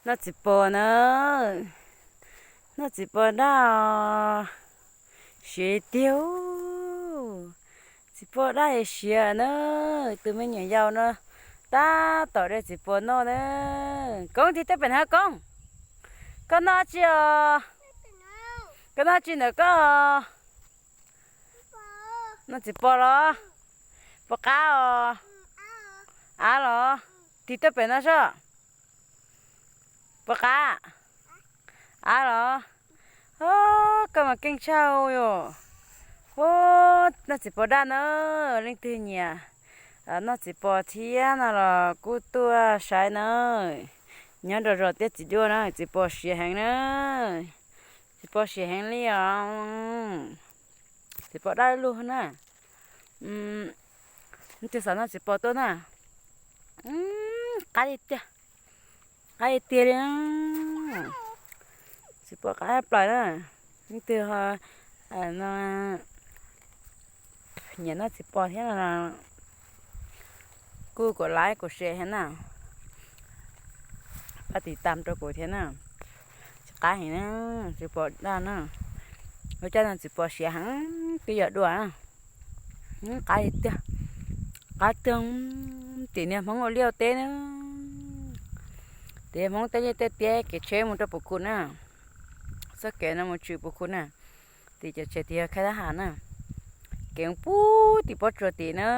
Noj txiv pos na, noj txiv pos daj os, siav tiag. Txiv pos daj siav na, tus me nyuam yaus no tab tom de txiv pos noj na. Koob, tig tuaj pem no Koob, koj noj tsi os? Koj noj tsi ntawm koj? Noj txiv pos los? Puas qab os? Av los? Tig tuaj pem no soj. Puas qab? Av los? Koj mas keej tshaj yom. Noj txiv pos daj na, leej twg nyiam noj txiv pos thiab no los kuj tuaj saib na. Nyob rau zos Tiaj Txiv Duaj na, txiv pos siav heev na. Txiv pos siav heev li os. Txiv pos daj lug na. Leej twg xav noj txiv pos tuaj na. Qab li tiag, qab li tiag li. Txiv pos qab plaws na. Leej twg nyiam noj txiv pos thiab no, kuj kom like kom share thiab na. Pab tiv tam rau kuv thiab na. Txiv qab heev na, txiv pos daj na. Lub caij no txiv pos siav heev twb yog dua. Qab li tiag, qab tiag. Tim niag Hmoob ua liaj ua teb na, tim Hmoob tej liaj tej teb, kev tsheb mus rau Pus Khu na, txoj kev no mus tshwm Pus Khu na. Tim cov tsev tim yog Khaib Thab Has na, kev mus pub tim Pob Tsuas tim na.